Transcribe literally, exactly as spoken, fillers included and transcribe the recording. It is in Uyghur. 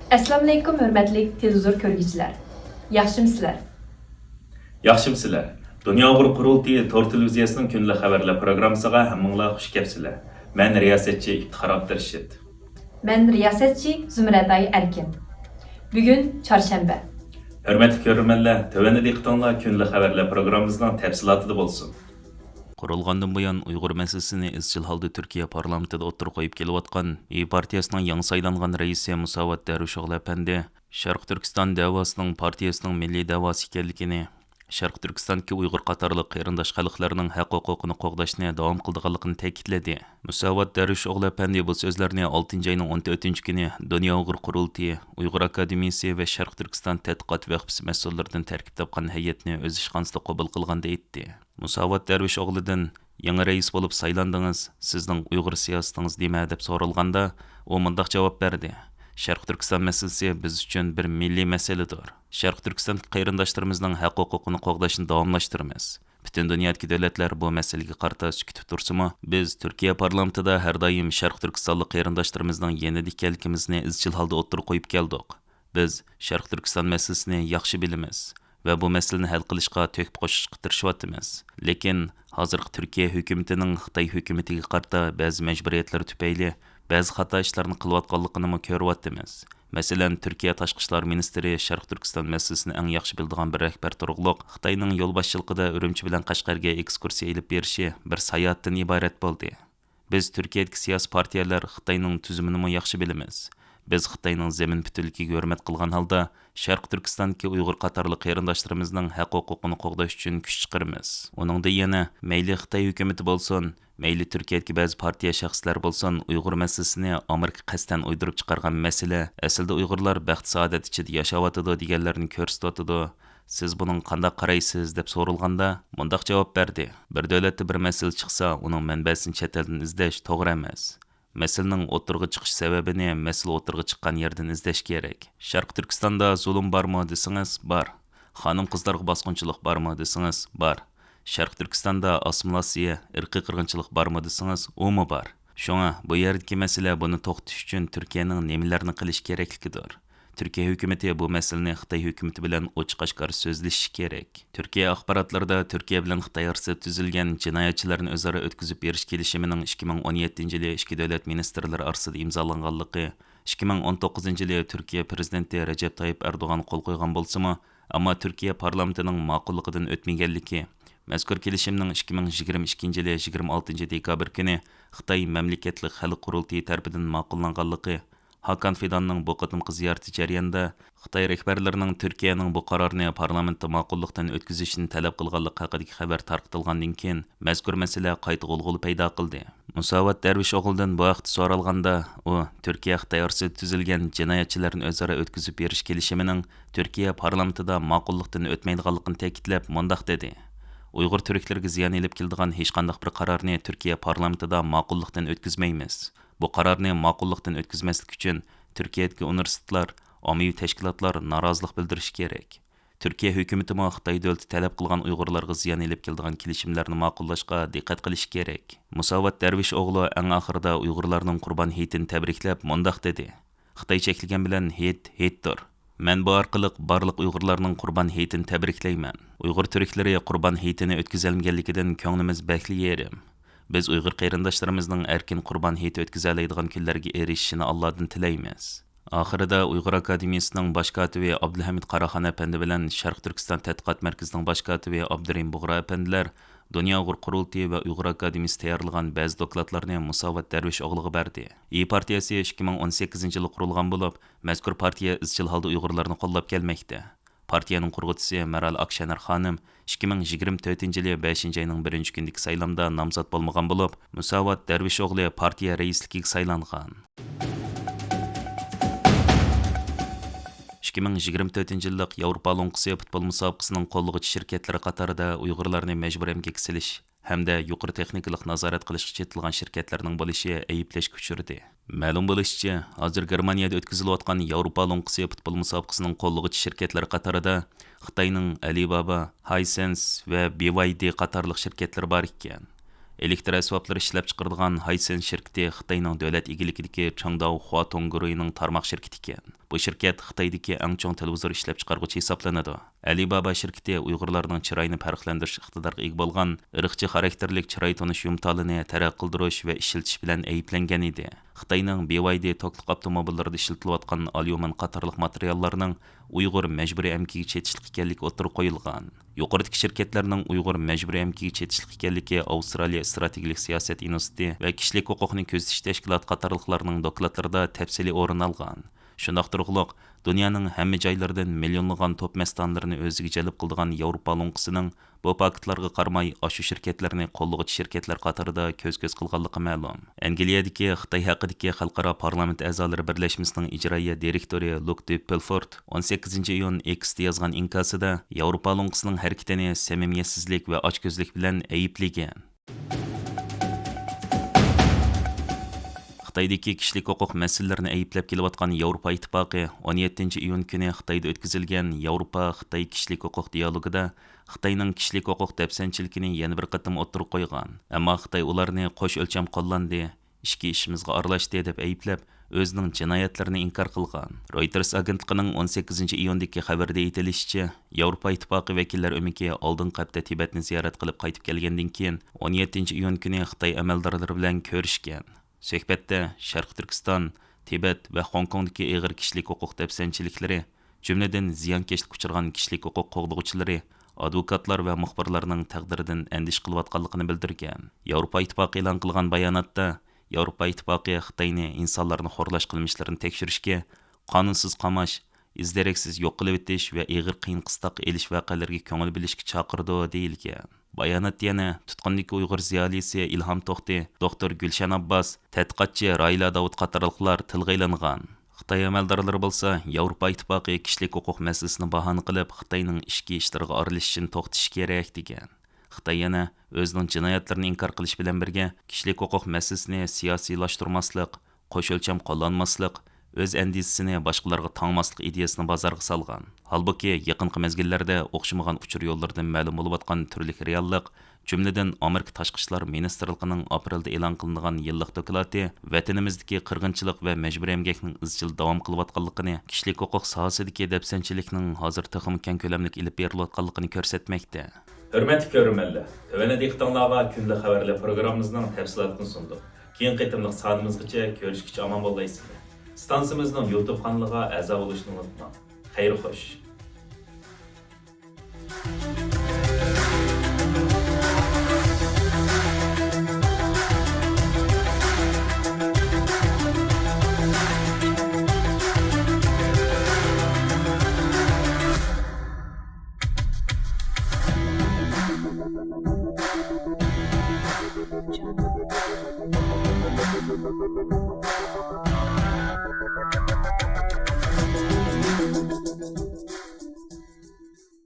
ئەسسالامۇئەلەيكۇم، ھۆرمەتلىك تېلېۋىزور كۆرگۈچىلەر. ياخشىمۇسىلەر؟ ياخشىمۇسىلەر؟ دۇنيا ئۇيغۇر قۇرۇلتىيى تور تېلېۋىزىيەسىنىڭ كۈندىلىك خەۋەرلەر پروگراممىسىغا ھەممىڭلار خۇش كەپسىلەر. مەن رىياسەتچى ئىپتىخار ئابدۇرېشىت. مەن رىياسەتچى زۇمرەتئاي ئەركىن. بۈگۈن چارشەنبە. ھۆرمەتلىك كۆرۈرمەنلەر، تۆۋەندە دىققىتىڭلار كۈندىلىك خەۋەرلەر پروگراممىمىزنىڭ تەپسىلاتىدا بولسۇن. قۇرۇلغاندىن بۇيان، ئۇيغۇر مەسىلىسىنى ئىزچىل ھالدا تۈركىيە پارلامېنتىدا ئوتتۇرىغا قويۇپ كېلىۋاتقان ئىيى پارتىيەسىنىڭ يېڭى سايلانغان رەئىسى مۇساۋات دەرۋىشئوغلى ئەپەندى شەرقىي تۈركىستان دەۋاسىنىڭ پارتىيەسىنىڭ مىللىي دەۋاسى ئىكەنلىكىنى، شەرقىي تۈركىستاندىكى ئۇيغۇر قاتارلىق قېرىنداش خەلقلەرنىڭ ھەق-ھوقۇقىنى قوغداشنى داۋام قىلىدىغانلىقىنى تەكىتلىدى. مۇساۋات دەرۋىشئوغلى ئەپەندى بۇ سۆزلەرنى ئالتىنچى ئاينىڭ ئون تۆتىنچى كۈنى دۇنيا ئۇيغۇر قۇرۇلتىيى، ئۇيغۇر ئاكادېمىيىسى ۋە شەرقىي تۈركىستان تەتقىقات ۋەقپىسى مەسئۇللىرىدىن تەركىب تاپقان ھەيئەتنى ئۆز ئىشخانىسىدا قوبۇل قىلغاندا ئېيتتى. مۇساۋات دەرۋىشئوغلىدىن، «يېڭى رەئىس بولۇپ سايلاندىڭىز، سىزنىڭ ئۇيغۇر سىياسىتىڭىز نېمە؟» دەپ سورالغاندا، ئۇ مۇنداق جاۋاب بەردى، «شەرقىي تۈركىستان مەسىلىسى بىز ئۈچۈن بىر مىللىي مەسىلىدۇر. شەرقىي تۈركىستاندىكى قېرىنداشلىرىمىزنىڭ ھەق-ھوقۇقىنى قوغداشنى داۋاملاشتۇرىمىز. پۈتۈن دۇنيادىكى دۆلەتلەر بۇ مەسىلىگە قارىتا سۈكۈتتە تۇرسىمۇ، بىز تۈركىيە پارلامېنتىدا ھەر دائىم شەرقىي تۈركىستانلىق قېرىنداشلىرىمىزنىڭ يېنىدا ئىكەنلىكىمىزنى ئىزچىل ھالدا ئوتتۇرىغا قويۇپ كەلدۇق. بىز شەرقىي تۈركىستان مەسىلىسىنى ياخشى بىلىمىز ۋە بۇ مەسىلىنى ھەل قىلىشقا تۆھپە قوشۇشقا تىرىشىۋاتىمىز. لېكىن ھازىرقى تۈركىيە ھۆكۈمىتىنىڭ خىتاي ھۆكۈمىتىگە قارىتا بەزى مەجبۇرىيەتلىرى تۈپەيلى بەزى خاتا ئىشلارنى قىلىۋاتقانلىقىنىمۇ كۆرۈۋاتىمىز. مەسىلەن، تۈركىيە تاشقى ئىشلار مىنىستىرى شەرقىي تۈركىستان مەسىلىسىنى ئەڭ ياخشى بىلىدىغان بىر رەھبەر تۇرۇقلۇق خىتاينىڭ يولباشچىلىقىدا ئۈرۈمچى بىلەن قەشقەرگە ئېكسكۇرسىيە ئېلىپ بېرىشى بىر ساياھەتتىن ئىبارەت بولدى. بىز تۈركىيەدىكى سىياسىي پارتىيەلەر خىتاينىڭ تۈزۈمىنىمۇ ياخشى بىلىمىز. بىز خىتاينىڭ زېمىن پۈتۈنلۈكىگە ھۆرمەت قىلغان ھالدا، شەرقىي تۈركىستاندىكى ئۇيغۇر قاتارلىق قېرىنداشلىرىمىزنىڭ ھەق-ھوقۇقىنى قوغداش ئۈچۈن كۈچ چىقىرىمىز. ئۇنىڭدىن يەنە، مەيلى خىتاي ھۆكۈمىتى بولسۇن، مەيلى تۈركىيەدىكى بەزى پارتىيە شەخسلەر بولسۇن، ئۇيغۇر مەسىلىسىنى ئامېرىكا قەستەن ئويدۇرۇپ چىقارغان مەسىلە، ئەسلىدە ئۇيغۇرلار بەخت-سائادەت ئىچىدە ياشاۋاتىدۇ دېگەنلەرنى كۆرسىتىۋاتىدۇ. سىز بۇنىڭغا قانداق قارايسىز؟ دەپ سورالغاندا، مۇنداق جاۋاب بەردى، بىر دۆلەتتە بىر مەسىلە چىقسا، ئۇنىڭ مەنبەسىنى چەت ئەلدىن ئىزدەش توغرا ئەمەس. مەسىلىنىڭ ئوتتۇرىغا چىقىش سەۋەبىنى مەسىلە ئوتتۇرىغا چىققان يەردىن ئىزدەش كېرەك. شەرقىي تۈركىستاندا زۇلۇم بارمۇ دېسىڭىز، بار. خانىم-قىزلارغا باسقۇنچىلىق بارمۇ دېسىڭىز، بار. شەرقىي تۈركىستاندا ئاسسىمىلياتسىيە، ئىرقىي قىرغىنچىلىق بارمۇ دېسىڭىز، ئۇمۇ بار. شۇڭا بۇ يەردىكى مەسىلە بۇنى توختىتىش ئۈچۈن تۈركىيەنىڭ نېمىلەرنى قىلىشى كېرەكلىكىدۇر. تۈركىيە ھۆكۈمىتى بۇ مەسىلىنى خىتاي ھۆكۈمىتى بىلەن ئوچۇق-ئاشكارا سۆزلىشىشى كېرەك. تۈركىيە ئاخباراتلىرىدا تۈركىيە بىلەن خىتاي ئارىسىدا تۈزۈلگەن جىنايەتچىلەرنى ئۆزئارا ئۆتكۈزۈپ بېرىش كېلىشىمىنىڭ ئىككى مىڭ ئون يەتتىنچى يىلى ئىككى دۆلەت مىنىستىرلىرى ئارىسىدا ئىمزالانغانلىقى، ئىككى مىڭ ئون توققۇزىنچى يىلى تۈركىيە پىرېزىدېنتى رەجەپ تايىپ ئەردوغان قول قويغان بولسىمۇ، ئەمما تۈركىيە پارلامېنتىنىڭ ماقۇللۇقىدىن ئۆتمىگەنلىكى، مەزكۇر كېلىشىمنىڭ ئىككى مىڭ يىگىرمە ئىككىنچى يىلى يىگىرمە ئالتىنچى دېكابىر كۈنى خىتاي مەملىكەتلىك خەلق قۇرۇلتىيى تەرىپىدىن ماقۇللانغانلىقى، ھاكان فىداننىڭ بۇ قېتىمقى زىيارىتى جەريانىدا خىتاي رەھبەرلىرىنىڭ تۈركىيەنىڭ بۇ قارارنى پارلامېنتتا ماقۇللۇقتىن ئۆتكۈزۈشىنى تەلەپ قىلغانلىقى ھەققىدىكى خەۋەر تارقىتىلغاندىن كېيىن، مەزكۇر مەسىلە قايتا غۇلغۇلا پەيدا قىلدى. مۇساۋات دەرۋىش ئوغلىدىن بۇ ھەقتە سورالغاندا، ئۇ تۈركىيە خىتاي ئارىسىدا تۈزۈلگەن جىنايەتچىلەرنى ئۆزئارا ئۆتكۈزۈپ بېرىش كېلىشىمىنىڭ تۈركىيە پارلامېنتىدا ماقۇللۇقتىن ئۆتمەيدىغانلىقىنى تەكىتلەپ، مۇنداق دېدى، ئۇيغۇر تۈركلىرىگە زىيان ئېلىپ كېلىدىغان ھېچقانداق بىر قارارنى تۈركىيە پارلامېنتىدا ماقۇللۇقتىن ئۆتكۈزمەيمىز. بۇ قارارنى ماقۇللۇقتىن ئۆتكۈزمەسلىك ئۈچۈن تۈركىيەدىكى ئۇنىۋېرسىتېتلار، ئاممىۋى تەشكىلاتلار نارازىلىق بىلدۈرۈشى كېرەك. تۈركىيە ھۆكۈمىتىمۇ خىتاي دۆلىتى تەلەپ قىلغان ئۇيغۇرلارغا زىيان ئېلىپ كېلىدىغان كېلىشىملەرنى ماقۇللاشقا دىققەت قىلىشى كېرەك. مۇساۋات دەرۋىش ئوغلى ئەڭ ئاخىرىدا ئۇيغۇرلارنىڭ قۇربان ھېيتىنى تەبرىكلەپ مۇنداق دېدى، خىتاي چەكلىگەن بىلەن ھېيت ھېيتتۇر. مەن بۇ ئارقىلىق بارلىق ئۇيغۇرلارنىڭ قۇربان ھېيتىنى تەبرىكلەيمەن. ئۇيغۇر تۈركلىرى قۇربان ھېيتىنى ئۆتكۈزەلمىگەنلىكىدىن كۆڭلىمىز بەكلا يېرىم. بىز ئۇيغۇر قېرىنداشلىرىمىزنىڭ ئەركىن قۇربان ھېيت ئۆتكۈزەلەيدىغان كۈنلەرگە ئېرىشىشىنى ئاللادىن تىلەيمىز. ئاخىرىدا ئۇيغۇر ئاكادېمىيىسىنىڭ باش كاتىپى ئابدۇلھەمىد قاراخان ئەپەندى بىلەن شەرقىي تۈركىستان تەتقىقات مەركىزىنىڭ باش كاتىپى ئابدۇرېھىم بۇغرا ئەپەندىلەر دۇنيا ئۇيغۇر قۇرۇلتىيى ۋە ئۇيغۇر ئاكادېمىيىسى تەييارلىغان بەزى دوكلاتلارنى مۇساۋات دەرۋىش ئوغلىغا بەردى. ئىيى پارتىيەسى ئىككى مىڭ ئون سەككىزىنچى يىلى قۇرۇلغان بولۇپ، مەزكۇر پارتىيە ئىزچىل ھالدا ئۇيغۇرلارنى قوللاپ كەلمەكتە. پارتىيەنىڭ قۇرغۇچىسى مەرال ئاكشەنەر خانىم ئىككى مىڭ يىگىرمە تۆتىنچى يىلى بەشىنچى ئاينىڭ بىرىنچى كۈنىدىكى سايلامدا نامزات بولمىغان بولۇپ، مۇساۋات دەرۋىش ئوغلى پارتىيە رەئىسلىكىگە سايلانغان. ئىككى مىڭ يىگىرمە تۆتىنچى يىللىق ياۋروپا لوڭقىسى پۇتبول مۇسابىقىسىنىڭ قوللىغۇچى شىركەتلىرى قاتارىدا ئۇيغۇرلارنى مەجبۇرىي ئەمگەككە سېلىش ھەمدە يۇقىرى تېخنىكىلىق نازارەت قىلىشقا چېتىلغان شىركەتلەرنىڭ بولۇشى ئەيىبلەشكە ئۇچرىدى. مەلۇم بولۇشىچە، ھازىر گېرمانىيەدە ئۆتكۈزۈلۈۋاتقان ياۋروپا لوڭقىسى پۇتبول مۇسابىقىسىنىڭ قوللىغۇچى شىركەتلىرى قاتارىدا خىتاينىڭ ئەلىبابا، ھايسېنس ۋە بىۋايدى قاتارلىق شىركەتلىرى بار ئىكەن. ئېلېكتر ئەسۋابلىرى ئىشلەپچىقىرىدىغان ھايسېنس شىركىتى خىتاينىڭ دۆلەت ئىگىلىكىدىكى چېڭداۋ خۇاتوڭگۇرۇينىڭ تارماق شىركىتى ئىكەن. بۇ شىركەت خىتايدىكى ئەڭ چوڭ تېلېۋىزور ئىشلەپچىقارغۇچى ھېسابلىنىدۇ. ئەلىبابا شىركىتى ئۇيغۇرلارنىڭ چىرايىنى پەرقلەندۈرۈش ئىقتىدارىغا ئىگە بولغان ئىرقچى خاراكتېرلىك چىراي تونۇش يۇمتالىنى تەرەققىي قىلدۇرۇش ۋە ئىشلىتىش بىلەن ئەيىبلەنگەن ئىدى. خىتاينىڭ بى ۋاي دى توكلۇق ئاپتوموبىللىرىدا ئىشلىتىلىۋاتقان ئاليۇمىن قاتارلىق ماتېرىياللارنىڭ ئۇيغۇر مەجبۇرىي ئەمگىكىگە چېتىشلىق ئىكەنلىكى ئوتتۇرىغا قويۇلغان. يۇقىرىدىكى شىركەتلەرنىڭ ئۇيغۇر مەجبۇرىي ئەمگىكىگە چېتىشلىق ئىكەنلىكى ئاۋسترالىيە ئىستراتېگىيىلىك سىياسەت ئىنستىتۇتى ۋە كىشىلىك ھوقۇقنى كۆزىتىش تەشكىلاتى قاتارلىقلارنىڭ دوكلاتلىرىدا تەپسىلىي ئورۇن ئالغان. شۇنداق تۇرۇقلۇق، دۇنيانىڭ ھەممە جايلىرىدىن مىليونلىغان توپ مەستانىلىرىنى ئۆزىگە جەلپ قىلىدىغان ياۋروپا لوڭقىسىنىڭ بۇ پاكىتلارغا قارىماي، ئاشۇ شىركەتلەرنى قوللىغۇچى شىركەتلەر قاتارىدا كۆز-كۆز قىلغانلىقى مەلۇم. ئەنگلىيەدىكى خىتاي ھەققىدىكى خەلقئارا پارلامېنت ئەزالىرى بىرلەشمىسىنىڭ ئىجرائىيە دىرېكتورى لۇك دى پېلفورت ئون سەككىزىنچى ئىيۇن ئېكستە يازغان ئىنكاسىدا ياۋروپا لوڭقىسىنىڭ ھەرىكىتىنى سەمىمىيەتسىزلىك ۋە ئاچكۆزلۈك بىلەن ئەيىبلىگەن. خىتايدىكى كىشىلىك ھوقۇق مەسىلىلىرىنى ئەيىبلەپ كېلىۋاتقان ياۋروپا ئىتتىپاقى ئون يەتتىنچى ئىيۇن كۈنى خىتايدا ئۆتكۈزۈلگەن ياۋروپا خىتاي كىشىلىك ھوقۇق دىئالوگىدا خىتاينىڭ كىشىلىك ھوقۇق دەپسەندىچىلىكىنى يەنە بىر قېتىم ئوتتۇرىغا قويغان. ئەمما خىتاي ئۇلارنى قوش ئۆلچەم قوللاندى، ئىچكى ئىشىمىزغا ئارىلاشتى دەپ ئەيىبلەپ، ئۆزىنىڭ جىنايەتلىرىنى ئىنكار قىلغان. رويتېرس ئاگېنتلىقىنىڭ ئون سەككىزىنچى ئىيۇندىكى خەۋىرىدە ئېيتىلىشىچە، ياۋروپا ئىتتىپاقى ۋەكىللەر ئۆمىكى ئالدىنقى ھەپتە تىبەتنى زىيارەت قىلىپ قايتىپ كەلگەندىن كېيىن، ئون يەتتىنچى ئىيۇن كۈنى خىتاي ئەمەلدارلىرى بىلەن كۆرۈشكەن. سۆھبەتتە شەرقىي تۈركىستان، تىبەت ۋە خوڭكوڭدىكى ئېغىر كىشىلىك ھوقۇق دەپسەندچىلىكلىرى، جۈملىدىن زىيانكەشلىككە ئۇچرىغان كىشىلىك ھوقۇق قوغدىغۇچىلىرى، ئادۋوكاتلار ۋە مۇخبىرلارنىڭ تەقدىرىدىن ئەندىشە قىلىۋاتقانلىقىنى بىلدۈرگەن. ياۋروپا ئىتتىپاقى ئېلان قىلغان باياناتتا، ياۋروپا ئىتتىپاقى خىتاينى ئىنسانلارنى خورلاش قىلمىشلىرىنى تەكشۈرۈشكە، قانۇنسىز قاماش، ئىز دېرەكسىز يوق قىلىۋېتىش ۋە ئېغىر قىيىن قىستاققا ئېلىش ۋەقەلىرىگە كۆڭۈل بۆلۈشكە چاقىرىدۇ، دېيىلگەن. باياناتتا يەنە تۇتقۇندىكى ئۇيغۇر زىيالىيسى ئىلھام توختى، دوختۇر گۈلشەن ئابباس، تەتقىقاتچى راھىلە داۋۇت قاتارلىقلار تىلغا ئېلىنغان. خىتاي ئەمەلدارلىرى بولسا ياۋروپا ئىتتىپاقى كىشىلىك ھوقۇق مەسىلىسىنى باھانە قىلىپ، خىتاينىڭ ئىچكى ئىشلىرىغا ئارىلىشىشىنى توختىتىشى كېرەك، دېگەن. خىتاي يەنە ئۆزىنىڭ جىنايەتلىرىنى ئىنكار قىلىش بىلەن بىرگە، كىشىلىك ھوقۇق مەسىلىسىنى سىياسىيلاشتۇرماسلىق، قوش ئۆلچەم قوللانماسلىق، ئۆز ئەندىزىسىنى باشقىلارغا تاڭماسلىق ئىدىيەسىنى بازارغا سالغان. ھالبۇكى، يېقىنقى مەزگىللەردە ئوخشىمىغان ئۇچۇر يوللىرىدىن مەلۇم بولۇۋاتقان تۈرلۈك رېئاللىق، جۈملىدىن، ئامېرىكا تاشقى ئىشلار مىنىستىرلىقىنىڭ ئاپرېلدا ئېلان قىلىنغان يىللىق دوكلاتى ۋەتىنىمىزدىكى قىرغىنچىلىق ۋە مەجبۇرىي ئەمگەكنىڭ ئىزچىل داۋام قىلىۋاتقانلىقىنى، كىشىلىك ھوقۇق ساھەسىدىكى دەپسەندىچىلىكنىڭ ھازىر تېخىمۇ كەڭ كۆلەملىك ئېلىپ بېرىلىۋاتقانلىقىنى كۆرسەتمەكتە. ھۆرمەتلىك كۆرۈرمەنلەر، تۆۋەندە دىققىتىڭلارغا كۈندىلىك خەۋەرلەر پروگراممىمىزنىڭ تەپسىلاتىنى سۇندۇق. كېيىنكى قېتىملىق سانىمىزغىچە كۆرۈشكىچە ئامان بولغايسىلەر. ئىستانسىمىزنىڭ يۇتۇب قانىلىغا ئەزا بولۇشنى ئۇنتۇماڭ. خەير خوش.